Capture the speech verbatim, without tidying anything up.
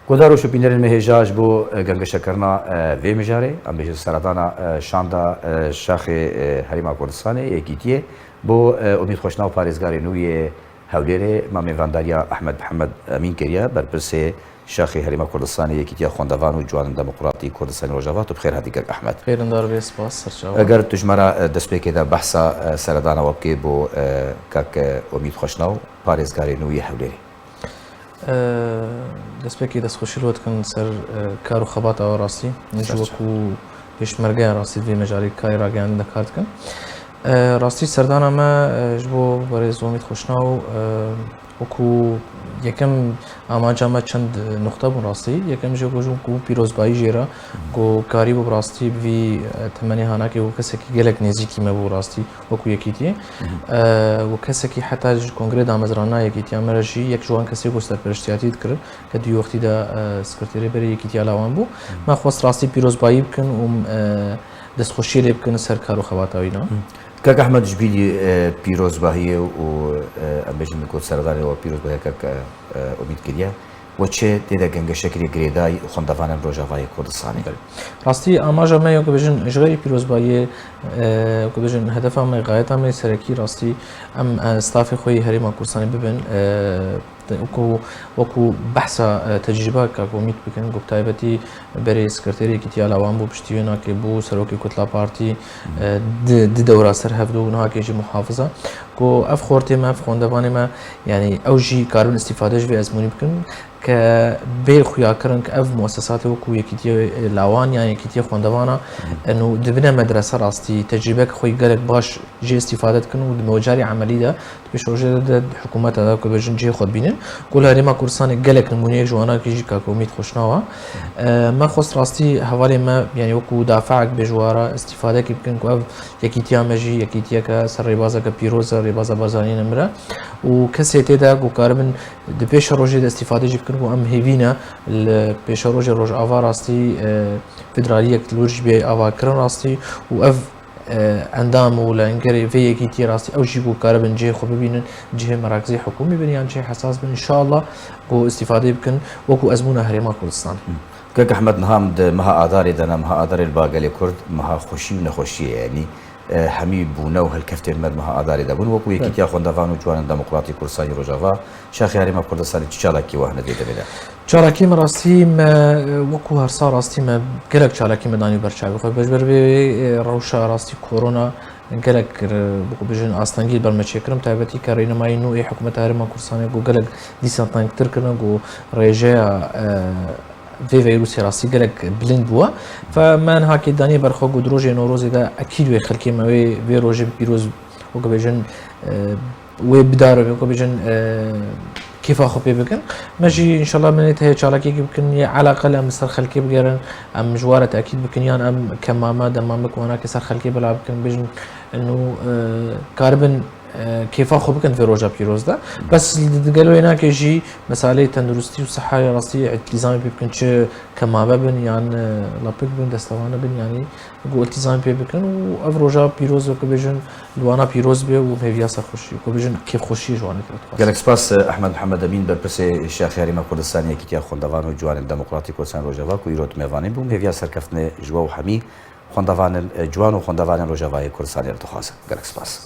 Guhdar û şopînerên me hêja ji bo, e, gengeşekirina, e, vê mijarê, em bêjin seredana, e, şanda, e, şaxê, e, Herêma Kurdistanê, Yekîtiyê, bo, e, Omîd Xweşnaw, parêzgarê nû yê Hewlêrê, me mêvandariya Ehmed Mihemed Emîn kiriye, berpirsê şaxê Herêma Kurdistanê, Yekîtiya Xwendevan û Ciwanên Demokratî Kurdistanê Rojava. Tu bi xêr hatî kek Ehmed. Xêrindar bê, spas, serçawa. Eger tu ji me re, e, destpêkê de behsa, e, seredana we bikê bo, e, kek, e, Omîd Xweşnaw, parêzgarê nû yê Hewlêrê. E, destpêkê destxweşî li we dikin ser, e, kar û xebata we rastî. Min jî Serçe. Wekû pêşmergeya rastî di vê mijarê karê ragihandin de kar dikin. E, rastî serdana me, e, ji bo berêz Omîd Xweşnaw, e, wekû yekem amaca me çend, e, nuxte bûn rastî. Yekem jî wekû ji wekû pîrozbayî jê re ku karî bû bi rastî bi vî, e, temenê hanakê wekû kesekî gelek nêzîkî me bû rastî. Wekû Yekîtiyê. Mhm. E, û kesekî heta ji kongrê damezrana Yekîtiya me re jî yek ji wan kesê ku serpereştiyatî dikirin, ke di wî wextî de, e, sekreterê berê Yekîtiya Lawan bû. Mhm. Me xwest rastî pîrozbayî bikin û, e, destxweşiyê lê bikin ser kar û xebata wî ne. Mhm. Kak Ehmed, ji bîrî, e, pîrozbahiyê û, e, em bêjin li got seredanê we pîrozbahiya kak, e, e, Omîd kiriye. We çi tê de gengeşe kiriye girêdayî xwendevanên Rojavayê Kurdistanê? Belê. Rastî amaja me ya ku bêjin ji xeyrî pîrozbayiyê, e, ku bêjin hedefa me, xayeta me serekî rastî em, e, stafê xwe yê Herêma Kurdistanê bibin, e, wekû, wekû behsa, e, tecrîba kak Omîd bikin, ku bi taybetî berê sekreterê Yekîtiya Lawan bû, piştî wê nakê bû serokê Kutla Partî, e, di, di dewra ser hevdû û nahakê jî muhafiza. Ku ev xortê me, ev xwendevanê me, yanî ew jî karibin îstîfade ji vê ezmûnî bikin. Ke bê xuyakirin ke ev muessesatê wekû Yekîtiyê Lawan yan Yekîtiyê Xwendevana, e, nû dibine medrese rastî, tecrîbeke xwe yî gelek baş jê îstîfade dikin û di mecarê emelî de, di pêşrojê de, di hikûmeta de ku bêjin cihê xwe dibînin. Ku li Herêma Kurdistanê gelek nimûneyek ji wana kî jî kak Omîd Xweşnawa. E, me xwest rastî hevalê me, yanî wekû dafeek bê ji wa re îstîfadekî bikin ku ev yekîtiya me jî yekîtiyeke ser rêbazeke pîroz e, rêbaza Barzanî Nemir e. Û kesê tê de ku karibin di pêşerojê de îstîfade jî bikin, ku em hêvî ne li pêşerojê Rojava rastî, e, federaliyek li wir jî bê avakirin rastî û ev, e, endam û lengerê vê yekîtiyê rastî ew jî ku karibin cihê xwe bibînin, cihê merakzî hikûmî bin yan cihê hesas bin, înşallah ku îstîfadê bikin wekû ezmûna Herêma Kurdistan. Kek Ehmed, niha em di meha Adarê de ne, meha Adarê li ba gelê Kurd meha xweşî û nexweşiyê ye, yanî e, hemî bûne û hilkeftên me di meha Adarê de bûn. Wekû Yekîtiya Xwendevan û Ciwanên Demokratî Kurdistanê Rojava, Şaxê Herêma Kurdistanê çi çalakî we hene vê demê de? Çalakî me rastî me, e, wekû her sal rastî me gelek çalakî me danî ber çavê xwe. Ji ber vê, e, rewşa rastî korona gelek, e, wekû bêjin astengî li ber me çêkirin. Taybetî ke rênimayî nû ê hikûmeta Herêma Kurdistanê ku gelek dîsa tengtir kirin ku rêjeya, e, vê vîrusê rastî gelek bilind bûye. Fe me niha kê danî ber xwe ku di rojê Newrozê de ekîd wê xelkê me wê, vê rojê bi pîroz, wek bêjin, e, wê bidar, wek bêjin, e, kêfa xwe pê bikin. Me jî înşallah me nêt heye çalakiyekî bikin, yê eleqel em li ser xelkê bigerin, em ji wa re tekîd bikin, yan em kemame, demamik wanakê ser xelkê bela bikin, bêjin, eno, e, karibin e, kêfa xwe bikin vê roja pîroz de. Bes li, di gel wê nakê jî meseleyê tenduristî û sihayê rastî îltîzamê pê bikin, çi kemabe bin yan, e, lapik bin, destevane bin, yanî ku îltîzamê pê bikin û ev roja pîroz weke bêjin li wana pîroz bê û hêviya serxweşî, ku bêjin kêfxweşiyê ji wana kir dixwazin. Gelek spas, e, Ehmed Mihemed Emîn, berpirsê Şaxê Herêma Kurdistanê, Yekîtiya Xwendevan û Ciwanên Demokratî Kurdistanê Rojava ku îro tu mêvanê bû. Hêviya serkeftine ji we û hemî xwendevanên, e, ciwan û xwendevanên Rojavayê Kurdistanê re dixwazin. Gelek spas.